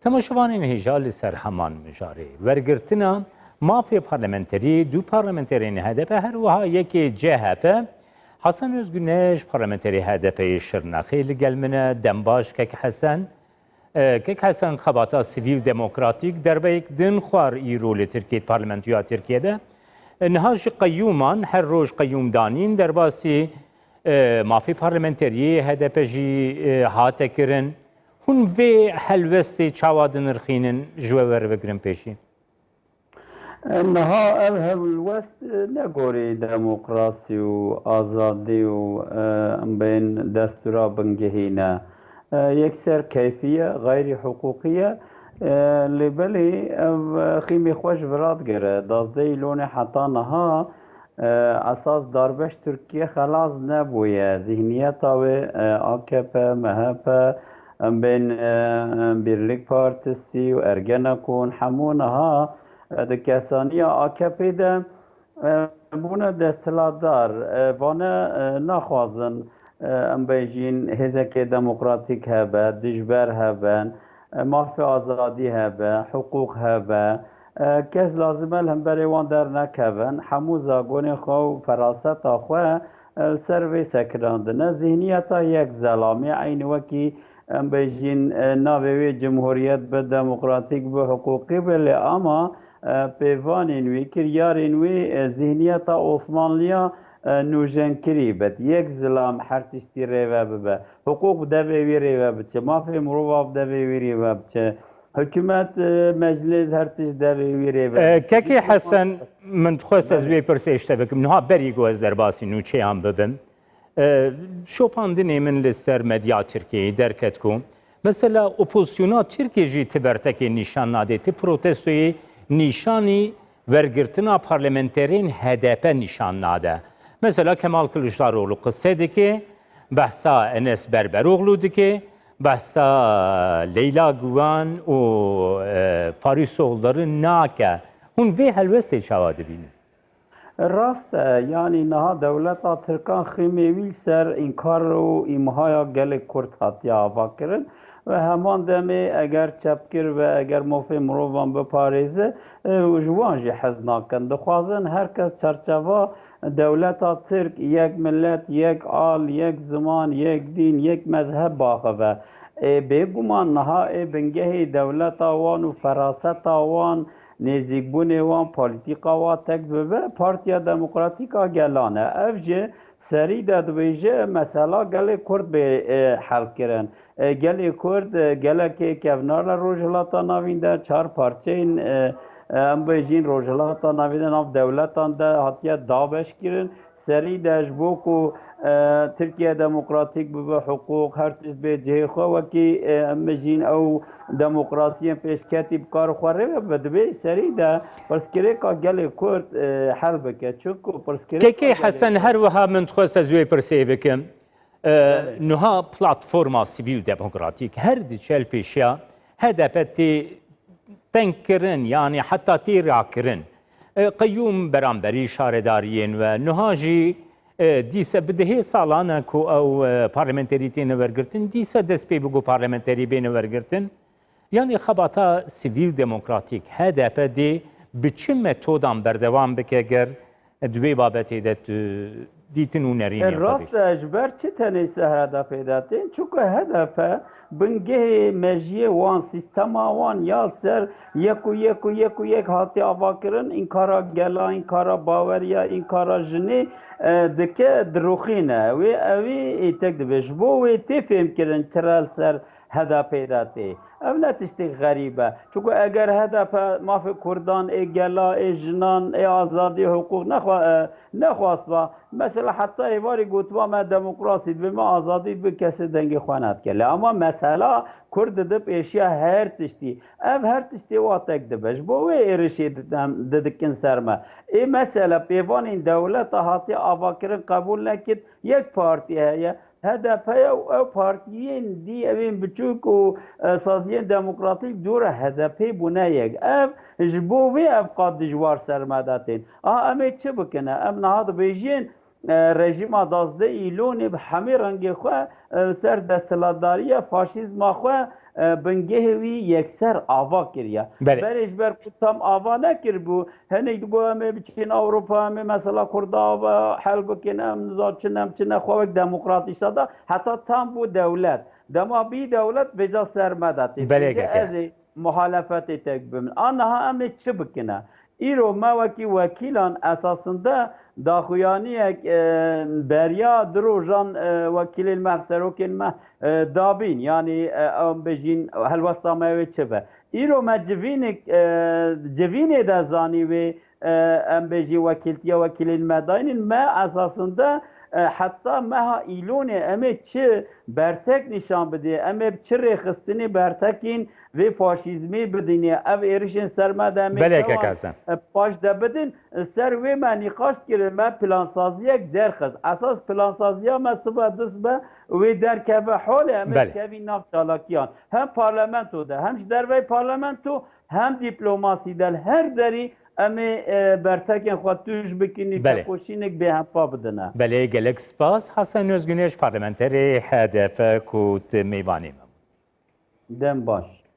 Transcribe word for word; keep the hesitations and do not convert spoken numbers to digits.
Temaşevanên hêja li ser heman mijarê. Wergirtina mafê parlamenterî du parlamenterên H D P, her wiha yekê C H P, Hasan Özgüneş parlamenterê H D P'ê Şirnexê li gel min e. Dembaş kek Hesen. E, kek Hesen, xebata sivîl demokratîk derbeyek din xwar îro li Tirkiyê, parlamentoya Tirkiyê de. E, niha ji qeyûman her roj qeyûm danîn derbasî, e, mafê parlamenteriyê H D P jî, e, hate kirin. Hûn vê helwestê çawa dinirxînin, ji we werbigirin pêşî? Niha ev helwest ne gorî demokrasî û azadî û, e, em bên destûra bingehî ne. E, yekser keyfî ye, xeyrî hiqûqî ye. E, lê belê ev, e, xîmê xwe ji vira digere. Dazdeh Îlonê heta niha, e, esas darbeş Tirkiye xelas nebûye. Zihniyeta wê, e, A K P, M H P, em bên, e, Birlik Partisi û Ergenekon, hemû niha, e, di kesaniya A K P de, e, bûne desthilatdar. E, vane, e, naxwazin, e, em bêjîn hêzekê demokratîk hebe, dijber heben, e, mafê azadî hebe, hiqûq hebe. E, kes lazim e li hemberê wan dernekevin, hemû zagonê xwe û feraseta xwe, e, li ser vê sekinandine. Zihniyeta yek zelamê, eynî wekî em bêjîn, e, navê wê cumhuriyet bi demokratîk, bi hiqûqî bi, lê ama, e, pêvanên wî, kiryarên wî, e, zihniyeta Osmanliya, e, nûjenkirî bit. Yek zilam her tiştî rêve bibe. Hiqûq bi devê wî rêve biçe. Mafê mirova bi devê wî rêve biçe. Hikûmet, e, meclis her tişt devê wî rêve biçe. E, kekê Hesen, min dixwest ez wê pirsê ji te bikim. Niha berî ku ez derbasî nûçeyan bibim, e, şopandinê min li ser medya Tirkiyeyê derket ku mesela opozisyona Tirkiye jî ti bertekê nîşan nade, ti protestoyê nîşanî wergirtina parlamenterên H D P nîşan nade. Mesela Kemal Kiliçdaroglu qise dike, behsa Enes Berberoglu dike, behsa Leyla Guvan û, e, Farîs Oğulları nake. Hûn vê helwestê çawa dibînin? Rast e, yanî niha dewleta Tirkan xîmê wî li ser înkar û îmhaya gelê Kurd hatiye avakirin. Ve heman demê eger çepgir ve eger mafê mirovan biparêze, e, ji wan jî hez nakin. Dixwazin her kes çarçeva dewleta Tirk, yek milet, yek al, yek ziman, yek dîn, yek mezheb baxive. Ê, bêguman niha ê bingehê dewleta wan û feraseta wan, nêzîkbûnê wan, polîtîka wan tek bibe, Partiya Demokratîk a Gelan e. Ev jî serî de dibêje mesela gelê Kurd bê, e, helkirin. E, gelê Kurd, e, gelekê kevnar li Rojhilata Navîn de, çar parçeyên, e, e, em bêjîn Rojhilata Navîn de, nav dewletan de hatiye dabeşkirin. Serî de ji bo ku, e, Tirkiye demokratîk bibe, hiqûq, her tişt bê cihê xwe, wekî, e, em bêjîn ew demokrasiyên pêşketî bi kar xwe rê ve, divê serî de pirsgirêka gelê Kurd, e, hel bike. Çunku pirsgirêka Kekê gelê Hesen, Kurd her wiha min dixwest ez wê pirsê bikim. E, Belê. Niha platforma sivîl demokratîk her diçe li pêşiya H D P tê tengkirin, yanî heta tê rakirin. E, qeyûm beramberî şaredariyên we, niha jî, e, dîse bi dehê salan e ku ew, e, parlamenterî têne wergirtin, dîse dest pê bû ku parlamenterî bêne wergirtin. Yanî xebata sivîl demokratîk, H D P, dê bi çi metodan berdewam bike ger di wê babetê de tu dîtin û nerînên E, xwe rast bêjî? E, ji ber çi tenê ser H D P de tên? Çunku H D P bingehê mejiyê wan, sîstema wan ya li ser yek û yek û yek û yek hatiye avakirin, înkara gela, înkara baweriya, înkara jinê, e, dike, diroxîne. Wê ew ê tek dibe. Ji bo wê tê fêmkirin çira li ser H D P de tê. Ev ne tiştek xerîb e. Çunku eger H D P mafê Kurdan, ê gela, ê jinan, ê azadî, hiqûq nexwa-, e, nexwastba, mesela heta êvarî gotiba me demokrasî dibe, me azadî dibe, kesê dengê xwe nedike. Lê ama mesela Kurd didip êşiya her tiştî. Ev her tiştê wa tek dibe. Ji bo wê êrişê didem-, didikin ser me. Ê mesela pêvanên dewleta hatiye avakirin qebûl nekir, yek partî heye. H D P ye û ew partiyên dî, evên biçûk û, e, saziyên demokratîk dûra H D P bûne yek. Ev, ji bo vê ev qat dijwar ser me de tên. Aha, em ê çi bikine? Em niha dibêjin, e, rejîma dazdeh Îlonê bi hemî rengê xwe, e, li ser desthilatdariya faşîzma xwe, e, bingehê wî yekser ava kiriye. Belê. Berê ji ber ku tam ava nekiribû, hinek digot, "Em ê biçin Ewropa, em ê mesela Kurda ava hel bikin, em nizan çi ne, em çi ne, xwe wek demokrat îşa da." Heta tam bû dewlet. Dema bî dewlet, vêca ser me de tê. Belê, Têje keke ez ê muhalefetê tek bim. A niha em ê çi bikine? Îro me wekî wekîlan esasinde daxuyaniyek, e, beriya du rojan, e, wekîlên me, serokên me, e, dabîn. Yanî, e, em bêjîn helwesta me wê çi be. Îro me civînik, e, civînê de zanî wê, e, em bêjî wekîltiya wekîlên me daynin. Me esasinde, e, heta meha Îlonê em ê çi bertek nîşan bidê, em ê çi rêxistinê bertekîn vê faşîzmê bidînê. Ev êrişên ser me de em ê Belê, çawa, kek Hasan. e, paş de bidin? Ser wê me nîqaş kirin, me plansaziyek derxist. Esas plansaziya me sibe dust be wê derkeve holê, em ê Belê. bikevîn nav çalakiyan. Hem parlamento de, hem ji dervey parlamento, hem diplomasî de, li her derî em ê, e, bertekên xwe tûj bikin, Belê. tekoşînek bêhempa bidine. Belê, gelek spas. Hasan Özgüneş, parlamenterê H D P ku tu mêvanê me bû. Dem baş.